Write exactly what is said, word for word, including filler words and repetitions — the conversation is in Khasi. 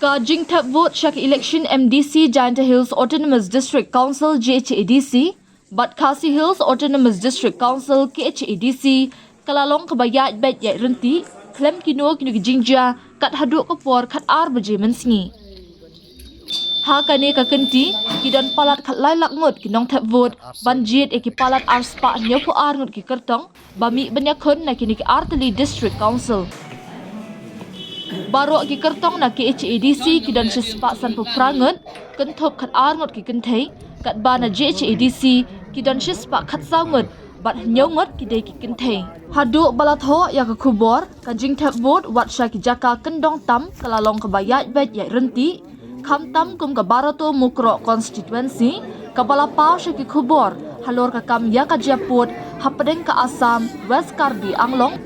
Ka jingthep vote sha ka election M D C Jaintia Hills Autonomous District Council, J H A D C, bad Khasi Hills Autonomous District Council, K H A D C, ka la long kaba ïaid beit ïaid ryntih khlem kino kino ki jingjia kat haduh ka por khat ar baje mynsngi. Ha kane ka kynti, ki don palat khat lai lak ngut ki nongthep vote ban jied ïa ki palat ar spah hynñiewphew ar ngut ki kyrtong ba mih ban ïakhun na kine ki artylli District Council. Baroh ki kyrtong na K H A D C ki don shispah sanphew phra ngut, kynthup khat ar ngut ki kynthei, katba na J H A D C ki don shispah khat saw ngut bad hynñiew ngut ki dei ki kynthei. Haduh ba la thoh ïa ka khubor, ka jingthep vote wat sha ki jaka kyndong tam ka la long kaba ïaid beit ïaid ryntih, khamtam kum ka Barato Mukroh Constituency, kaba la paw sha ki khubor halor ka kam ïa ka jia pud hapdeng ka Assam, West Karbi Anglong.